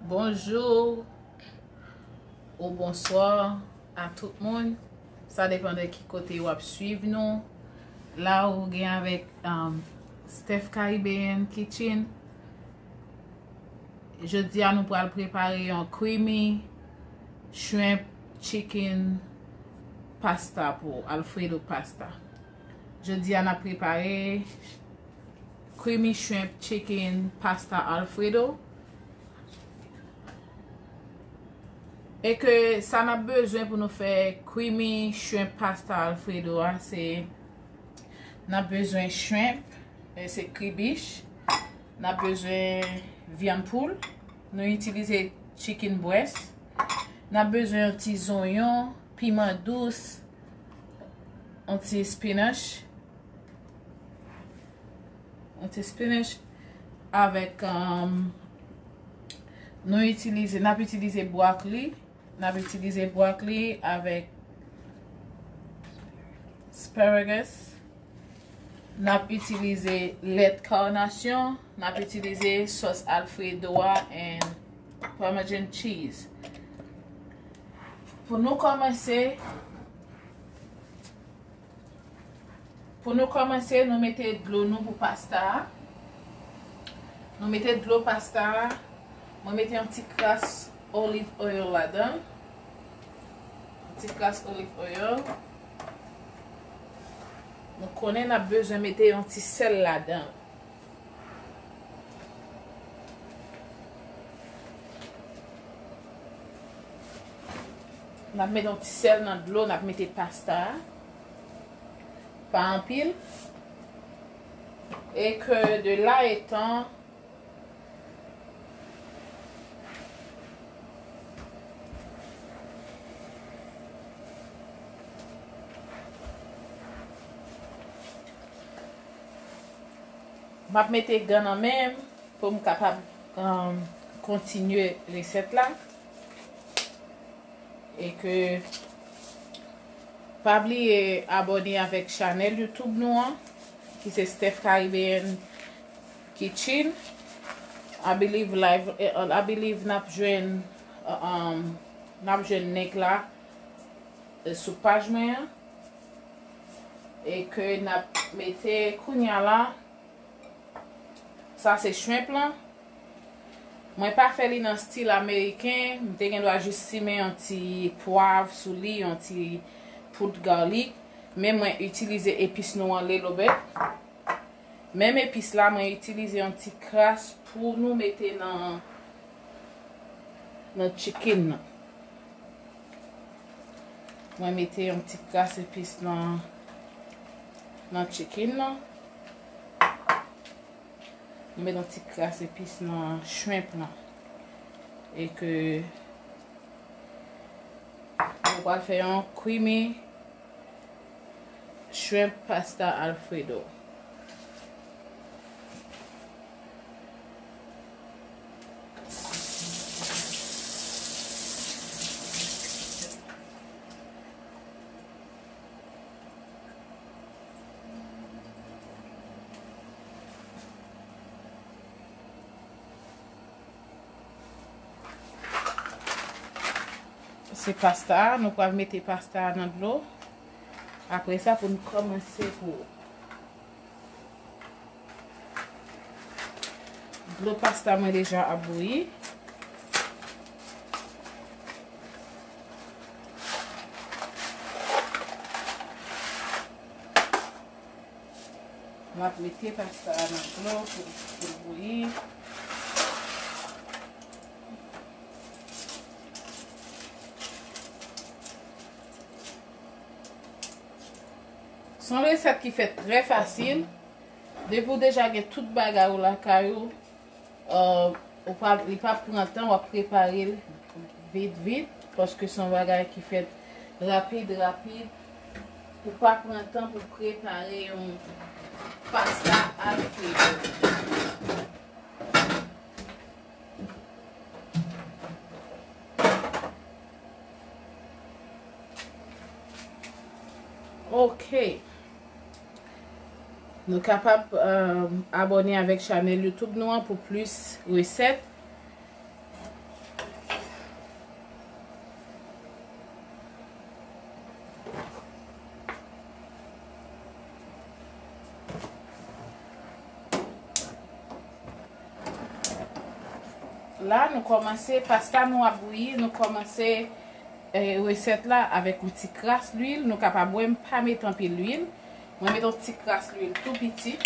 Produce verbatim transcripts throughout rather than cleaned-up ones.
Bonjou ou bonswa a tout moun. Sa depann de ki kote w ap swiv nou. La ou gen avèk um, Steph Caribbean Kitchen. Jodi a nou pral prepare yon creamy shrimp chicken pasta pou Alfredo pasta. Jodi a n ap prepare creamy shrimp chicken pasta Alfredo. E ke sa n ap bezwen pou nou fè creamy shrimp pasta Alfredo a, se n ap bezwen shrimp, e se kribich, n ap bezwen vyann poul, nou itilize chicken breast, n ap bezwen yon ti zonyon, piman dous, yon ti spinach, yon ti spinach avèk um, nou itilize, n ap itilize bwakli, n ap itilize bwakli avèk asparagus, n ap itilize lèt karnasyon, n ap itilize sòs Alfredo a and Parmesan cheese. Pou nou kòmanse, Pou nou kòmanse, nou mete dlo nou pou pasta a. Nou mete dlo pasta a. Mwen mete yon ti kras olive oil ladan. Yon ti kras olive oil. Nou konnen n ap bezwen mete yon ti sèl ladan. N ap mete yon ti sèl nan dlo, n ap mete pasta a. Pa anpil. E ke de la etan, m ap mete gan nan men m pou m kapab um, kontinye resèt la. E ke pa bliye abòne avèk chanèl YouTube nou an, ki se Steph Caribbean Kitchen. I believe live, I believe n ap jwenn, um, n ap jwenn link la sou paj mwen an. E ke n ap mete kounya la. Sa se shrimp lan. Mwen pa fè li nan stil ameriken. M te gen dwa jis simen yon ti pwav sou li, yon ti poud garlic. Men mwen itilize epis nou an little bit. Menm epis la, mwen itilize yon ti kras pou nou mete nan nan chicken nan. Mwen mete yon ti kras epis nan nan chicken nan. Mwen mete yon ti kras epis nan shrimp nan. E ke nou pral fè yon creamy shrimp pasta Alfredo. Se pasta a, nou pral mete pasta a nan dlo. Apre sa, pou n kòmanse pou dlo pasta mwen deja ap bouyi. M ap mete pasta a nan dlo pou, pou l bouyi. Se yon resèt ki fèt trè fasil. Depi w deja gen tout bagay ou lakay ou, uh, ou pa, li pa pran tan, w ap prepare l vit vit, paske se yon bagay ki fèt rapid, rapid. Ou pa pran tan pou prepare yon pasta Alfredo. Ok. Nou kapab, um, abòne avèk chanèl YouTube nou an pou plis resèt. La, nou kòmanse, pasta nou ap bouyi, nou kòmanse, eh, resèt la avèk yon ti kras lwil. Nou kapab wè m pa met anpil lwil. Mwen met yon ti kras lwil tou piti,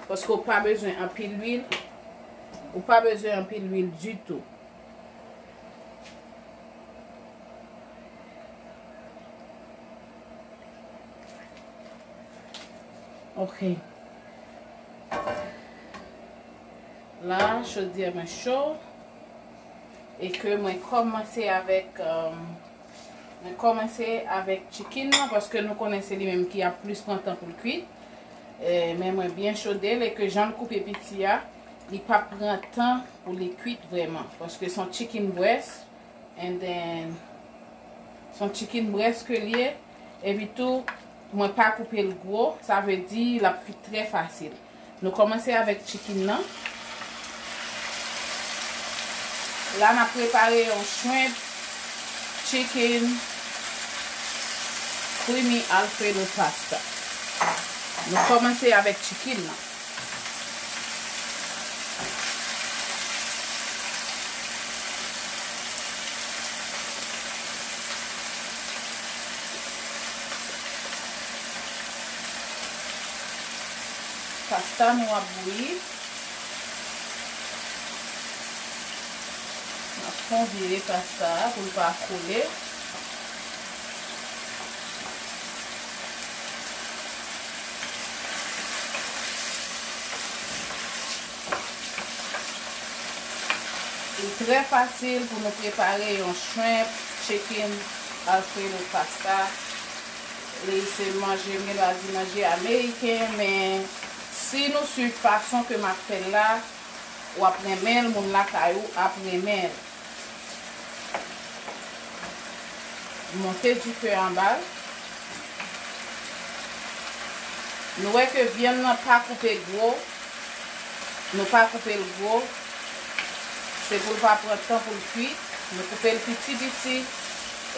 paske w pa bezwen anpil lwil. Ou pa bezwen anpil lwil ditou. Ok. La, chodyè mwen cho. E ke mwen kòmanse avèk, euh, mwen kòmanse avèk chicken nan, paske nou konnen se li menm ki ap plis pran tan pou l kwit. E, men mwen byen chode l, e ke jan l koupe piti a, li p ap pran tan pou li kwit vrèman, paske se yon chicken breast. And then, se yon chicken breast ke l ye. Epi tou, mwen pa koupe l gwo. Sa vle di, l ap kwit trè fasil. Nou kòmanse avèk chicken nan. La, n ap prepare yon shrimp chicken creamy Alfredo pasta. Nou kòmanse avèk chicken nan. Pasta nou ap bouyi. N ap fè yon vire pasta a pou l pa kole. Li trè fasil pou nou prepare yon shrimp chicken Alfredo pasta. Li se manje, m gen dwa di manje ameriken, men si nou swiv fason ke m ap fè l la, w ap renmen l, moun lakay ou ap renmen l. Monte dife anba l. Nou wè ke vyann nan pa koupe gwo. Nou pa koupe l gwo. Se pou l pa pran tan pou l kwit. Nou koupe l piti piti.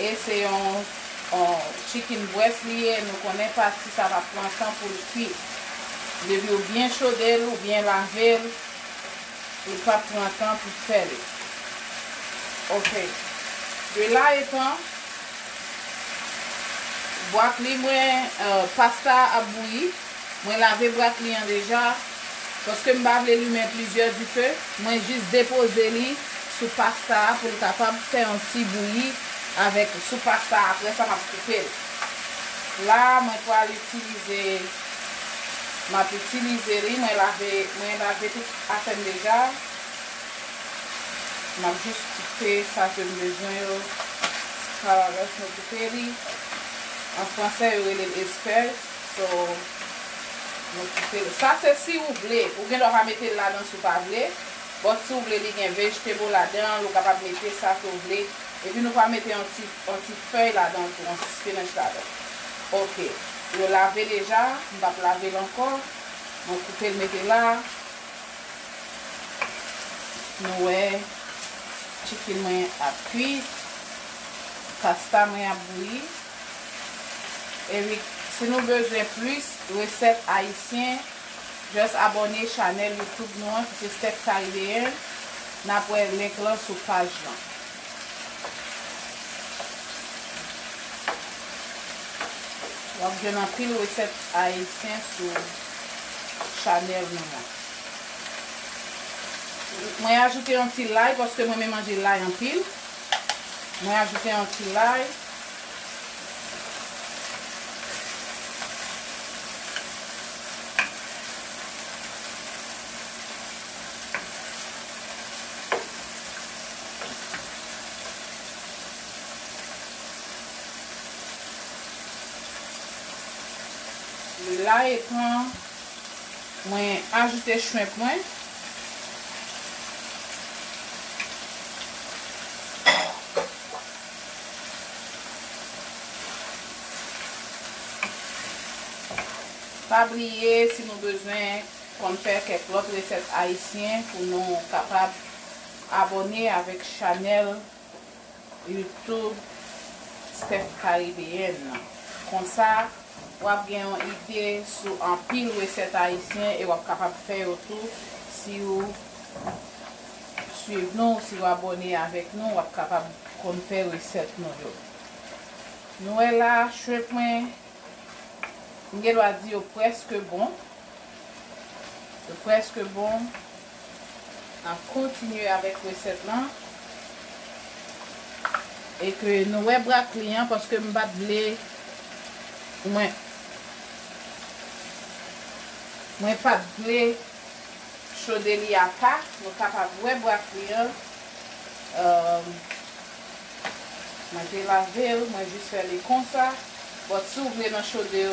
E se yon, yon chicken breast li ye. Nou konnen pati sa pa pran tan pou l kwit. Depi w byen chode l, ou byen lave l, li p ap pran tan pou fè li. Ok. De la etan, bwakli mwen, euh, pasta a ap bouyi. Mwen lave bwakli an deja. Paske m pa vle limen plizyè dife, mwen jis depoze li sou pasta a pou l kapab fè yon ti bouyi avèk, sou pasta a. Apre sa, m ap koupe l. La, mwen pral itilize, m ap itilize li, mwen lave, mwen lave tout afè m deja. M ap jis koupe sa ke m bezwen yo. Escallops, nou koupe li. An fransè, yo rele l escalope. So, nou koupe l. Sa se si ou vle. Ou gen dwa pa mete l ladan si w pa vle. But si w vle li gen vegetable ladan l, ou kapab mete sa ke w vle. Epi nou va mete yon ti, yon ti fèy ladan tou, yon ti spinach ladan. Ok. Yo lave deja. M p ap lave l ankò. Mwen koupe l mete la. Nou wè, chicken mwen ap kwit, pasta mwen ap bouyi. Epi, si nou bezwen plis resèt ayisyen, just abòne chanèl YouTube nou an, ki se Steph Caribbean. N ap wè link lan sou paj lan. W ap jwenn anpil resèt ayisyen sou chanèl nou an. Mwen ajoute yon ti lay paske mwen renmen manje lay anpil. Mwen ajoute yon ti lay. La etan mwen ajoute shrimp mwen. Pa bliye, si nou bezwen konn fè kèk lòt resèt ayisyen pou nou kapab abòne avèk chanèl YouTube Steph Caribbean nan. Konsa, w ap gen yon ide sou anpil resèt ayisyen e w ap kapab fè yo tou si w, swiv nou, si w abòne avèk nou, w ap kapab konn fè resèt nou yo. Nou wè la, shrimp mwen, m gen dwa di yo prèske bon. Yo prèske bon. N ap kontinye avèk resèt lan. E ke nou wè brakli an, paske m pa t vle, mwen, mwen pa t vle chode li apa. Nou kapab wè brakli an. Mwen te lave l, mwen jis fè li konsa. But si w vle nan chode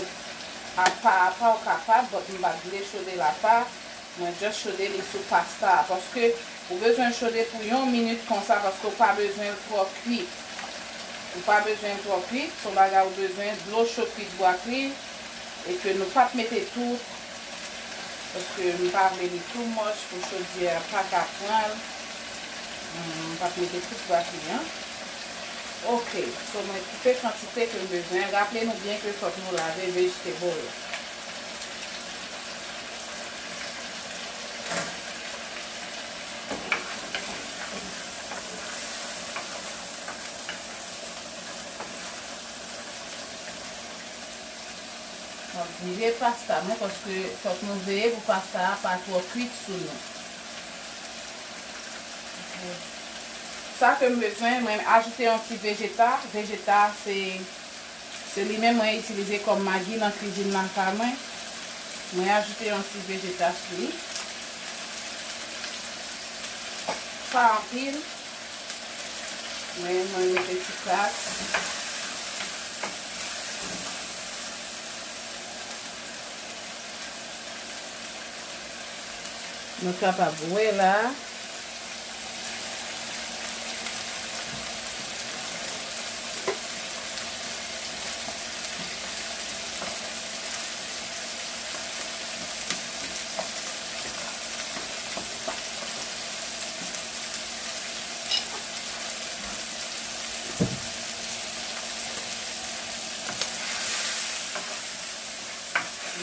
apa apa, ou kapab, but m pa t vle chode l apa. Mwen just chode li sou pasta a, paske ou bezwen chode pou yon minit konsa, paske ou pa bezwen l twò kwit. Ou pa bezwen l twò kwit, se yon bagay ou bezwen dlo cho kwit brakli, e ke nou p ap mete tout, paske m pa vle li too much pou chodyè a pa ka pran l. Hmm, m p ap mete tout brakli an. Ok, so mwen koupe kantite ke m bezwen. Raple nou byen ke fòk nou lave vegetable yo. M ap vire pasta mwen, paske fòk nou veye pou pasta a pa twò kwit sou nou. Sa ke m bezwen, mwen ajoute yon ti vejeta. Vejeta, se, se li menm mwen itilize kòm magi nan kwizin lakay mwen. Mwen ajoute yon ti vejeta sou li. Pa anpil. Mwen, mwen mete ti kras. Nou kapab wè la.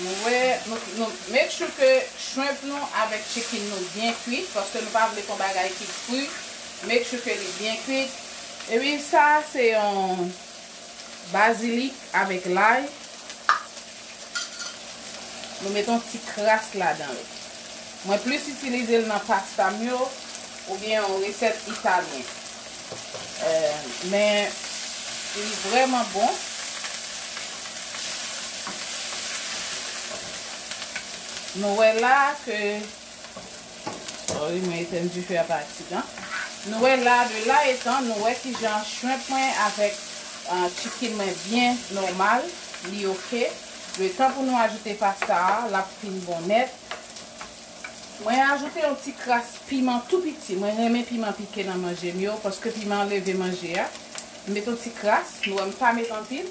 Nou wè, nou, nou make sure ke shrimp nou avèk chicken nou byen kwit, paske nou pa vle fè yon bagay ki kri. Make sure ke li byen kwit. Epi sa, se yon bazilik avèk lay. Nou mete yon ti kras ladan l. Mwen plis itilize l nan pasta m yo oubyen yon resèt italyen. Eh, men li vrèman bon. Nou wè la ke Sorry, mwen etenn dife a pa aksidan. Nou wè la, de la etan, nou wè kijan shrimp mwen avèk, ah, chicken mwen byen nòmal, li oke. Letan pou nou ajoute pasta a, l ap fin bon nèt. Mwen ajoute yon ti kras piman tou piti. Mwen renmen piman pike nan manje m yo, paske piman an leve manje a. M met yon ti kras, nou wè m pa met anpil.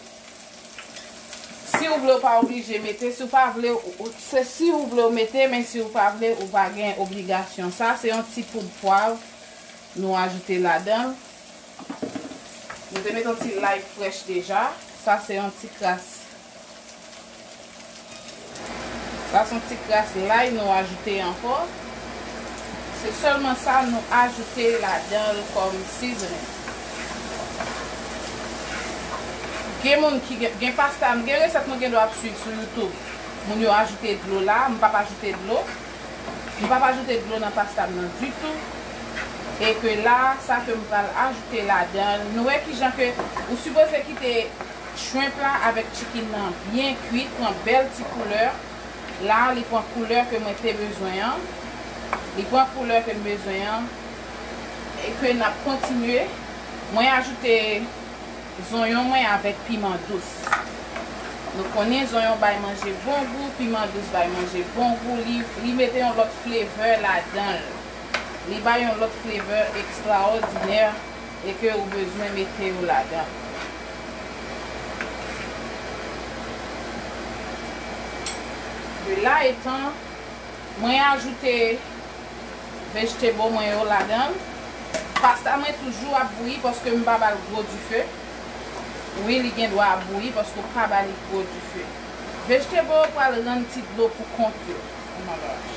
Si w vle, w pa oblije mete. Si w pa vle, ou, ou, se si w vle w mete, men si w pa vle, ou pa gen obligasyon. Sa, se yon ti poud pwav nou ajoute ladan l. Nou te met yon ti lay frèch deja. Sa, se yon ti kras. Sa, se yon ti kras lay nou ajoute ankò. Se sèlman sa nou ajoute ladan l kòm seasoning. Gen moun ki gen, gen pasta, m gen resèt mwen gen dwa ap swiv sou YouTube. Moun yo ajoute dlo la, m p ap ajoute dlo. M p ap ajoute dlo nan pasta m nan ditou. E ke la, sa ke m pral ajoute ladan l, nou wè kijan ke ou sipoze kite shrimp la avèk chicken nan byen kwit, pran bèl ti koulè. La, li pran koulè ke mwen te bezwen an. Li pran koulè ke m bezwen an. E ke n ap kontinye. Mwen ajoute zonyon mwen avèk piman dous. Nou konnen zonyon bay manje bon gou, piman dous bay manje bon gou. Li, li mete yon lòt flavor ladan l. Li bay yon lòt flavor ekstraòdinè e ke ou bezwen mete yo ladan. De la etan, mwen ajoute vegetable mwen yo ladan l. Pasta mwen toujou ap bouyi paske m pa ba l gwo dife. Wi, li gen dwa ap bouyi paske w pa ba li gwo dife. Vegetable yo pral rann ti dlo pou kont yo. Oh my gosh.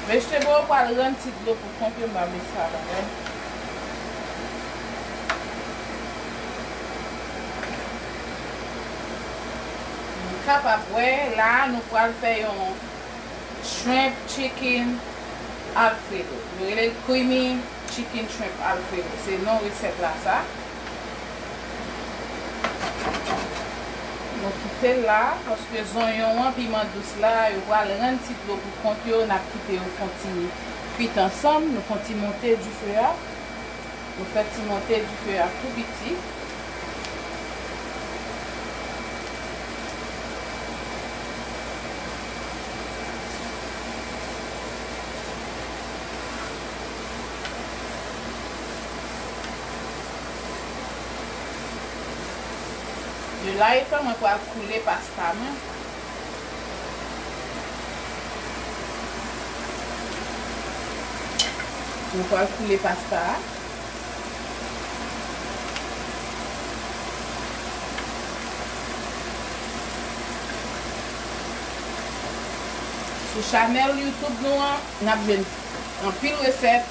Vegetable yo pral rann ti dlo pou kont yo, m pa vle sa ladan. Nou kapab wè la, nou pral fè yon shrimp chicken Alfredo. Yo rele l creamy chicken shrimp Alfredo. Se non resèt la sa. Nou kite l la, paske zonyon an, piman dous la, yo pral rann ti dlo pou kont yo, n ap kite yo fè yon ti kwit ansanm, nou fè yon ti monte dife a. Nou fè ti monte dife a tou piti. De la etan, mwen pral koule pasta mwen. Mwen pral koule pasta a. Sou chanèl YouTube nou an, n ap jwenn anpil resèt,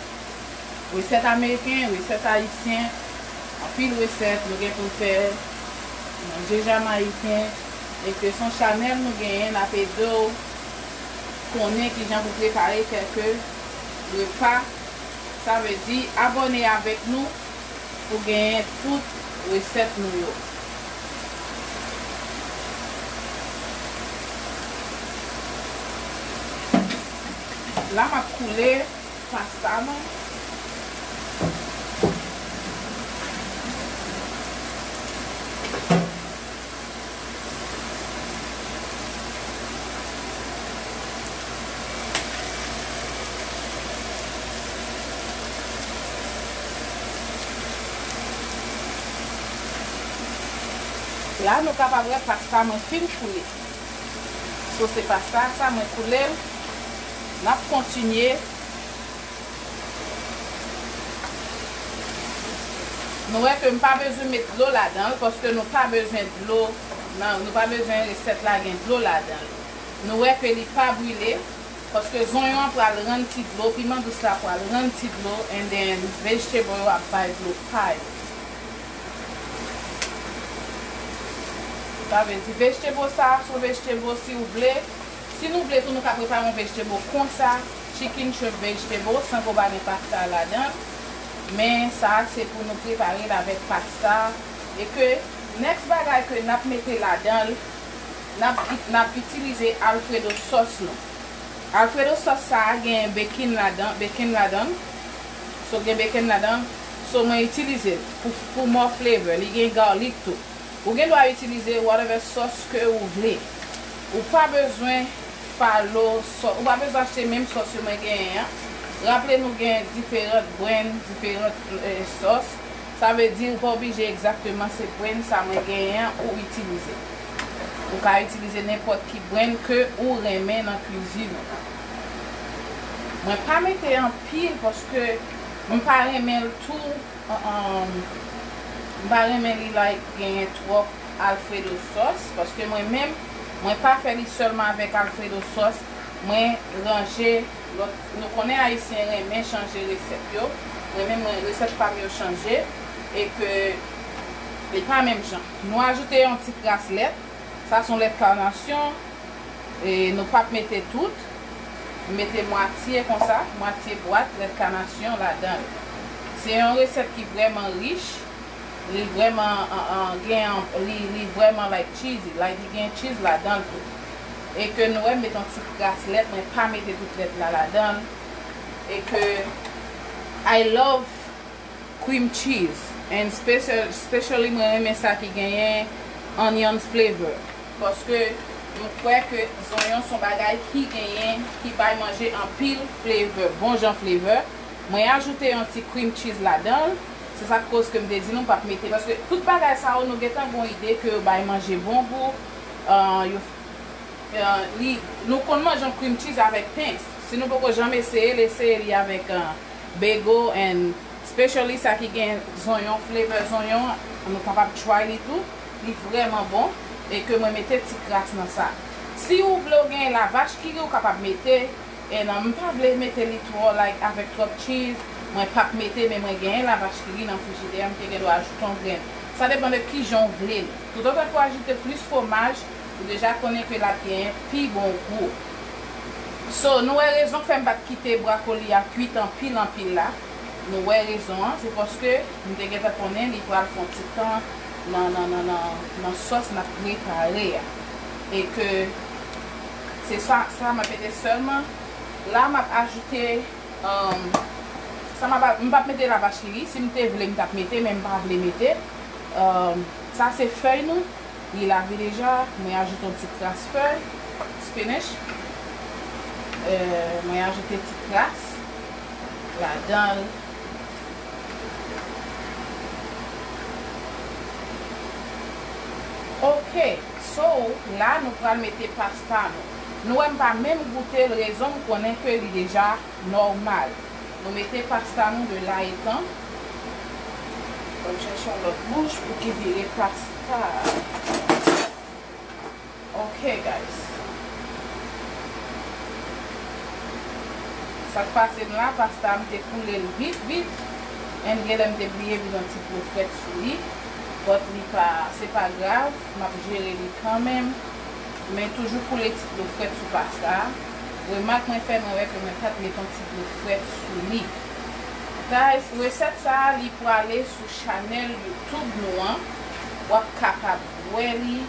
resèt ameriken, resèt ayisyen, anpil resèt nou gen pou n fè, manje jamayiken, e ke se yon chanèl nou genyen, n ap ede w konnen kijan pou prepare kèk repa. Sa vle di, abòne avèk nou pou genyen tout resèt nou yo. La, m ap koule pasta mwen. La, nou kapab wè pasta mwen fin koule. Sose pasta sa, mwen koule l. N ap kontinye. Nou wè ke m pa bezwen met dlo ladan l, paske nou pa bezwen dlo nan, nou pa bezwen resèt la gen dlo ladan l. Nou wè ke li pa brile, paske zonyon an pral rann ti dlo, piman dous la pral rann ti dlo, and then vegetable yo ap bay dlo pa yo. Sa vle di, vegetable sa, se yon vegetable, si w vle, si nou vle tou, nou ka prepare yon vegetable konsa, chicken shrimp vegetable, san ke w pa gen pasta ladan l. Men sa, se pou nou prepare l avèk pasta. E ke next bagay ke n ap mete ladan l, n ap, n ap itilize Alfredo sauce nou. Alfredo sauce sa a gen bacon ladan, bacon ladan. So, gen bacon ladan. So, mwen itilize l pou, pou more flavor. Li gen garlic tou. Ou gen dwa itilize whatever sauce ke ou vle. Ou pa bezwen follow sauce. Ou pa bezwen achte menm sauce yo mwen genyen an. Raple nou gen diferan brand, diferan, eh, sauce. Sa vle di ou pa oblije egzakteman se brand sa mwen genyen an ou itilize. Ou ka itilize nenpòt ki brand ke ou renmen nan kwizin ou. Mwen pa mete anpil paske m pa renmen l tou, um, um, m pa renmen li like genyen twòp Alfredo sauce, paske mwen menm, mwen pa fè li sèlman avèk Alfredo sauce, mwen ranje lòt, nou konnen Ayisyen renmen chanje resèt yo, mwen menm, mwen, resèt pa m yo chanje, e ke li pa menm jan. Nou ajoute yon ti kras lèt, sa se yon lèt kanasyon, e nou p ap mete tout. M mete mwatye konsa, mwatye bwat lèt kanasyon ladan l. Se yon resèt ki vrèman rich, li vrèman, an, an, gen an, li, li vrèman like cheesy, like li gen cheese ladan l tou. E ke nou wè m mete yon ti kras lèt, mwen pa mete tout lèt la ladan l. E ke I love cream cheese. And special, especially mwen renmen sa ki genyen onions flavor. Paske nou kwè ke zonyon se yon bagay ki genyen, ki bay manje anpil flavor, bon jan flavor. Mwen ajoute yon ti cream cheese ladan l. Se sa k koz ke m te di nou p ap mete, paske tout bagay sa yo nou gentan gon ide ke yo bay manje bon gou. Ah, yo Eh, li, nou konn manje yon cream cheese avèk pen. Si nou poko janm eseye l, eseye li avèk, eh, bagel and especially sa ki gen zonyon, flavor zonyon, nou kapab try li tou. Li vrèman bon e ke mwen mete ti kras nan sa. Si ou vle ou gen lavach kiri, ou kapab mete, E nan, m pa vle mete li twò, like, avèk twòp cheese. Mwen p ap mete, men mwen genyen lavach kiri nan frijidè, m te gen dwa ajoute yon grenn. Sa depann de kijan w vle l. Toutotan ke w ajoute plis fwomaj, ou deja konnen ke l ap genyen pi bon gou. So, nou wè rezon k fè m pa t kite bwakoli a kwit anpil, anpil la. Nou wè rezon an, se paske m te gentan konnen li pral fè yon ti tan nan, nan, nan, nan, nan sòs n ap prepare a. E ke se sa, sa m ap mete sèlman. La, m ap ajoute, um, sa m ap, m p ap mete lavach kiri. Si m te vle, m t ap mete, men m pa vle mete. Um, sa se fèy nou. Li lave deja, mwen ajoute yon ti kras fèy spinach. Euh, mwen ajoute ti kras ladan l. Ok, so la nou pral mete pasta nou. Nou wè m pa menm goute l, rezon m konnen ke li deja nòmal. Nou mete pasta nou de la etan. Fò m chèche yon lòt bouch pou ki vire pasta. Ok, guys. Sa k pase m la, pasta m te koule l vit, vit. And genlè m te bliye vide yon ti dlo frèt sou li. But li pa, se pa grav, m ap jere li kanmenm. Men toujou koule ti dlo frèt sou pasta a. Remak mwen fè, mwen wè ke mwen pa t met yon ti dlo frèt sou li. Guys, resèt sa a, li prale sou chanèl YouTube nou an. W ap kapab wè li.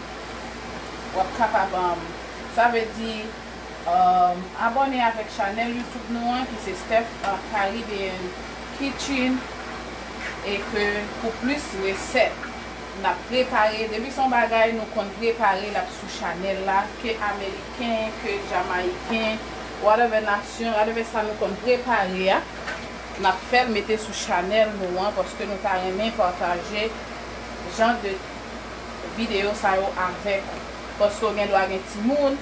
W ap kapab, um, sa vle di, um, abòne avèk chanèl YouTube nou an, ki se Steph, uh, Caribbean Kitchen, e ke pou plis resèt n ap prepare, depi se yon bagay nou konn prepare, l ap sou chanèl la, ke ameriken, ke jamayiken, whatever nasyon, whatever sa nou konn prepare a, n ap fè l mete sou chanèl nou an, paske nou ta renmen pataje jan de videyo sa yo avèk ou. Paske w gen dwa gen timoun,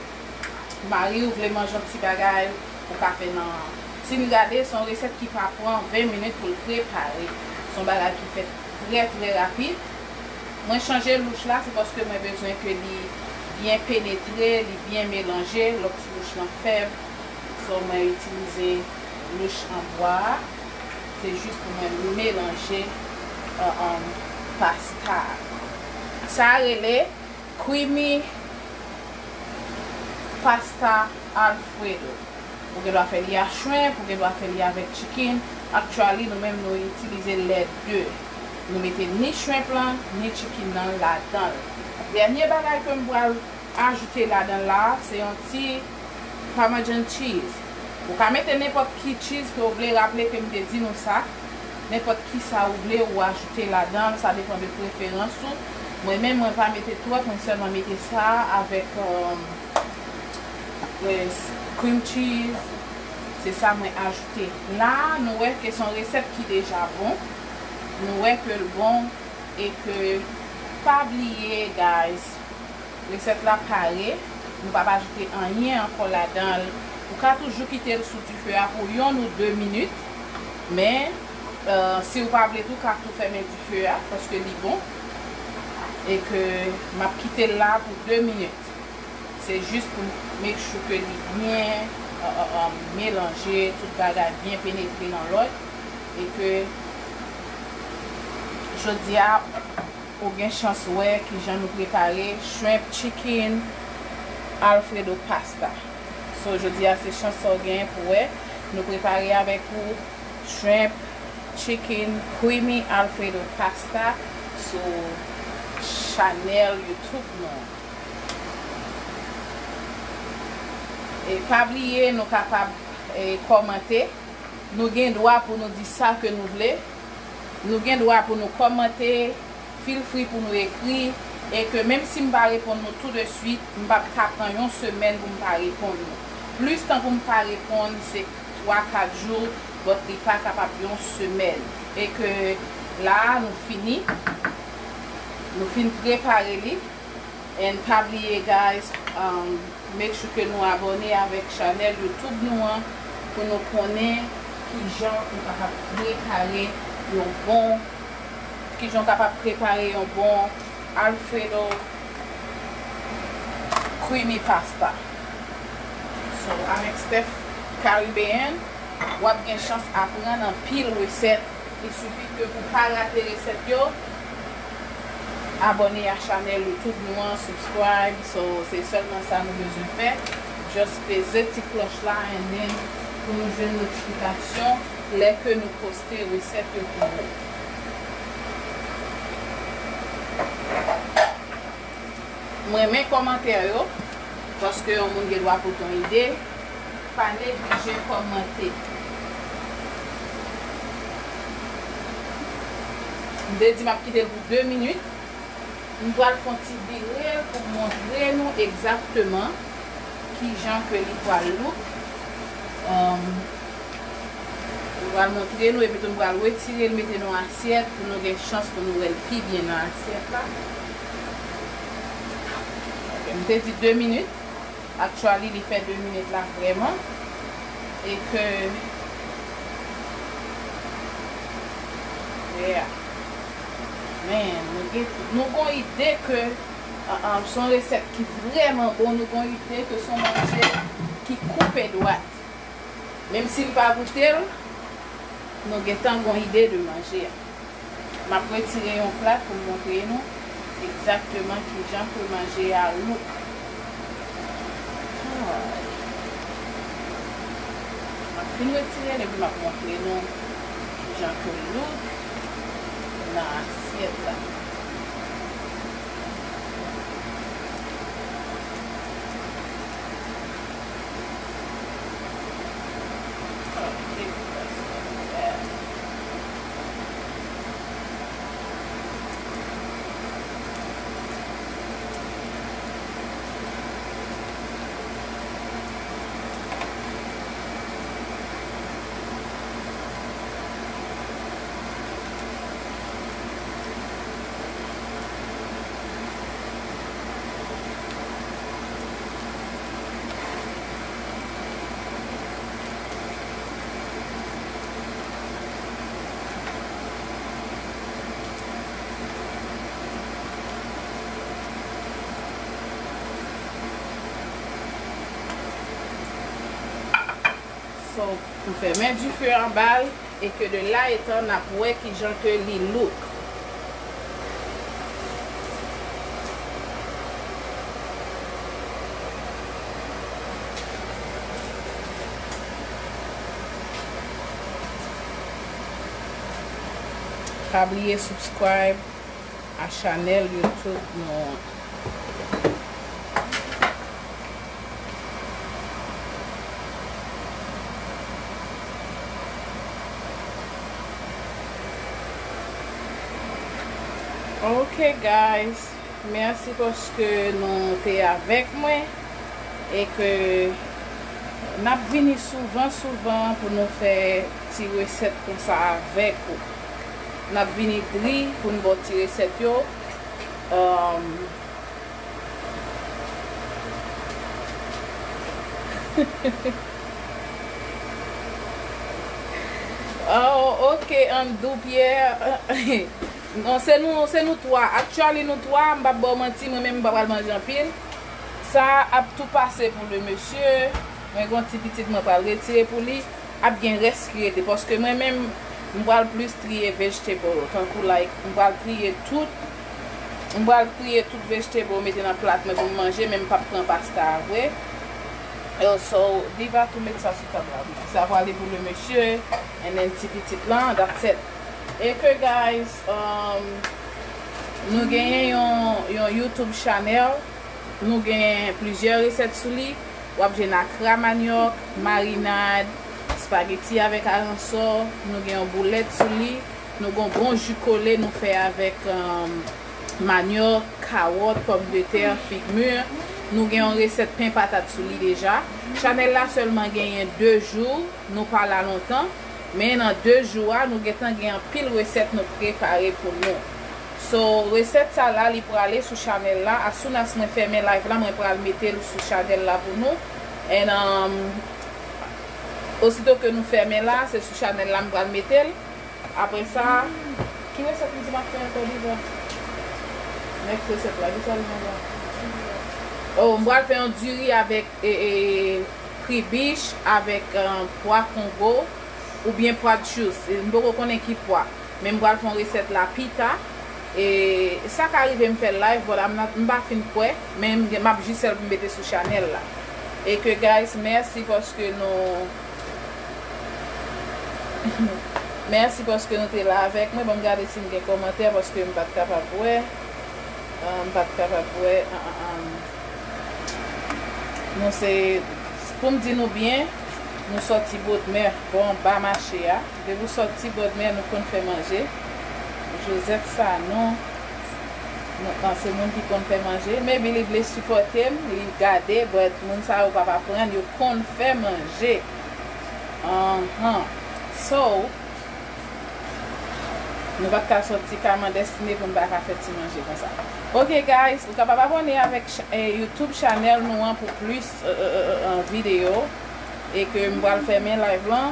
mari w vle manje yon ti bagay, ou ka fè nan. Si n gade, se yon resèt ki pa pran ven minit pou l prepare. Se yon bagay ki fèt trè, trè rapid. Mwen chanje louch la, se paske mwen bezwen ke li byen penetre, li byen melanje. Lòt ti louch lan fèb. So, mwen itilize louch an bwa a. Se jis pou mwen melanje, uh, um, pasta a. Sa a rele creamy pasta Alfredo. Ou gen dwa fè li a shrimp, ou gen dwa fè li avèk chicken. Actually, nou menm nou itilize lè de. Nou mete ni shrimp lan, ni chicken nan ladan l. Dènye bagay ke m pral ajoute ladan l la, se yon ti Parmesan cheese. Ou ka mete nenpòt ki cheese ke w vle, raple ke m te di nou sa. Nenpòt ki sa ou vle ou ajoute ladan l, sa depann de preferans ou. Mwen menm, mwen pa mete twòp, mwen sèlman mete sa avèk, um, euh, cream cheese. Se sa mwen ajoute. La, nou wè ke se yon resèt ki deja bon. Nou wè ke l bon e ke pa bliye, guys, resèt la pare. Nou p ap ajoute anyen ankò ladan l. Ou ka toujou kite l sou dife a pou yonn ou de minit. Men, euh, si w pa vle tou, w ka tou fèmen dife a, paske li bon. E ke m ap kite l la pou de minit. Se jis pou make sure ke li byen, euh, euh, euh, melanje, tout bagay byen penetre nan lòt. E ke jodi a, ou gen chans wè kijan nou prepare shrimp chicken Alfredo pasta. So, jodi a se chans sa w genyen pou wè. Nou prepare avèk ou shrimp chicken creamy Alfredo pasta sou chanèl YouTube nou. E pa bliye, nou kapab, e, kòmante. Nou gen dwa pou nou di sa ke nou vle. Nou gen dwa pou nou kòmante, feel free pou nou ekri, e ke menm si m pa reponn nou tou de swit, m p ap ka pran yon semèn pou m pa reponn nou. Plis tan pou m pa reponn, se twa, kat jou, but li pa kapab yon semèn. E ke la a, nou fini. Nou fin prepare li. And pa bliye, guys, um, make sure ke nou abòne avèk chanèl YouTube nou an pou nou konnen kijan nou kapab prepare yon bon, kijan w kapab prepare yon bon Alfredo creamy pasta. So, avèk Steph, Caribbean, w ap gen chans aprann anpil resèt. Il suffit que pou pa rate resèt yo, abòne a chanèl YouTube nou an, subscribe. So, se sèlman sa nou bezwen fè. Just peze ti klòch la and then pou nou jwenn notifikasyon lè ke nou poste resèt yo pou ou. M renmen kòmantè yo, paske yon moun gen dwa pote yon ide. Pa neglije kòmante. M te di m ap kite l pou de minit. M pral fè yon ti vire pou m montre nou egzakteman kijan ke li pral look. Um, m pral montre nou, epi tou m pral retire l, mete nan yon asyèt pou nou gen chans pou nou wè l pi byen nan asyèt la. M te di de minit. Actually, li fè de minit la vrèman. E ke, yeah. Men, nou gen, nou gon ide ke, ah, ah, se yon resèt ki vrèman bon. Nou gon ide ke se yon manje ki koupe dwat. Menm si n pa goute l, nou gentan gon ide de manje a. M ap retire yon plat pou m montre nou egzakteman kijan ke manje a look. Ay. M ap fin retire l epi m ap montre nou kijan ke l look nan asyèt la. So, m fèmen dife anba l e ke de la etan n ap wè kijan ke li look. Pa bliye subscribe a chanèl YouTube nou an. Ok, guys. Mèsi paske nou te avèk mwen e ke n ap vini souvan, souvan pou nou fè ti resèt konsa avèk ou. N ap vini dri pou n ba w ti resèt yo. Um, Oh, ok, Andou Pierre. Non, se nou, se nou twa. Actually, nou twa, m p ap ba w manti, mwen menm, m pa pral manje anpil. Sa ap tou pase pou le mesye. Mwen gen yon ti pitit mwen pral retire pou li. Ap gen rès ki rete. Paske mwen menm, m pral plis triye vegetable. Tankou, like, m pral triye tout. M pral triye tout vegetable, mete nan plat mwen pou m manje, men m p ap pran pasta a vre. So, Diva tou met sa sou tab la. Sa pral pou le mesye, and then ti pitit lan, that's it. E ke, guys, um, nou genyen yon, yon YouTube channel, nou gen plizyè resèt sou li. W ap jwenn akra manyòk, marinad, espageti avèk aransò, nou gen yon boulèt sou li, nou gen yon bon ji kole nou fè avèk, um, manyòk, kawòt, pòmdetè, fig mi. Nou gen yon resèt pen patat sou li deja. Chanèl la sèlman genyen de jou, nou pa la lontan. Men nan de jou a, nou gentan gen anpil resèt nou prepare pou nou. So, resèt sa la, li prale sou chanèl la. As soon as mwen fèmen live la, mwen pral mete l sou chanèl la pou nou. And, um, osito ke nou fèmen la, se sou chanèl la m pral mete l. Apre sa, ki resèt m di m ap fè ankò deja? Next resèt la, ki sa li menm la? Oh, m pral fè yon diri avèk, e, e, kribich avèk, eh, pwa kongo oubyen pwa djous. E m poko konnen ki pwa. Men m pral fè yon resèt la pita. E sa ka rive m fè l live, but I'm not, m pa fin kwè, men m, m ap jis fè l pou m mete sou chanèl la. E ke, guys, mèsi paske nou, mèsi paske nou te la avèk mwen. Ban m gade si m gen kòmantè paske m pa t kapab wè. Ah, m pa t kapab wè. Ah, ah, ah. Nou se, pou m di nou byen, nou sòti Bòdmè, bò anba mache a. Depi w sòti Bòdmè, nou konn fè manje. Josette Sanon, nou, an, se moun ki konn fè manje. Maybe li vle sipòte m, li gade, but moun sa yo p ap aprann, yo konn fè manje. Anhan. So, nou pa t ka sòti Carmen Destiné pou n pa ka fè ti manje konsa. Ok, guys, ou kapab abòne avèk ch-, eh, YouTube channel nou an pou plis, eh, eh, eh, eh, videyo. E ke m pral fèmen live lan.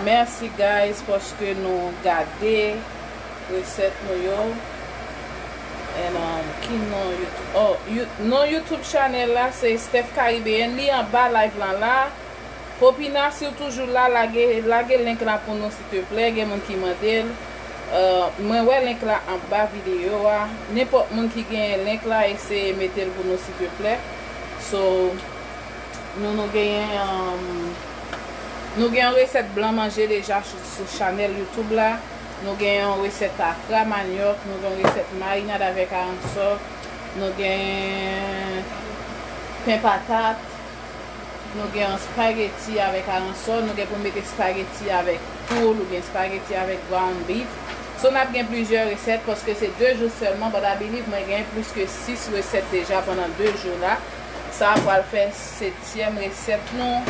Mèsi, guys, paske nou gade resèt nou yo. And, um, ki non YouTube? Oh, you, non YouTube channel la se Steph Caribbean. Li anba live lan la. Popina, si w toujou la, lage, lage link la pou nou, silteplè. Gen moun ki mande l. Euh, mwen wè link la anba videyo a. Nenpòt moun ki genyen link la, eseye mete l pou nou, silteplè. So, nou, nou genyen, um, nou gen yon resèt blan manje deja sou, sou chanèl YouTube la. Nou gen yon resèt akra manyòk, nou gen yon resèt marinad avèk aransò, nou gen pen patat, nou gen yon spaghetti avèk aransò, nou gen pou mete spaghetti avèk poul oubyen spaghetti avèk ground beef. So, n ap gen plizyè resèt paske se de jou sèlman, but I believe mwen gen plis ke sis resèt deja pandan de jou la. Sa a pral fè setyèm resèt nou.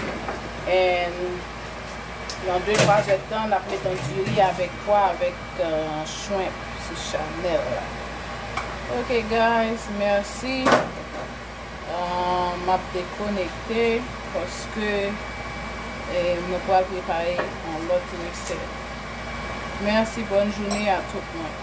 And nan de twa zè tan, n ap met yon diri avèk pwa, avèk, euh, shrimp sou chanèl la. Ok, guys, mèsi. Euh, m ap dekonekte paske, eh, nou pral prepare yon lòt resèt. Mèsi, bòn jounen a tout moun.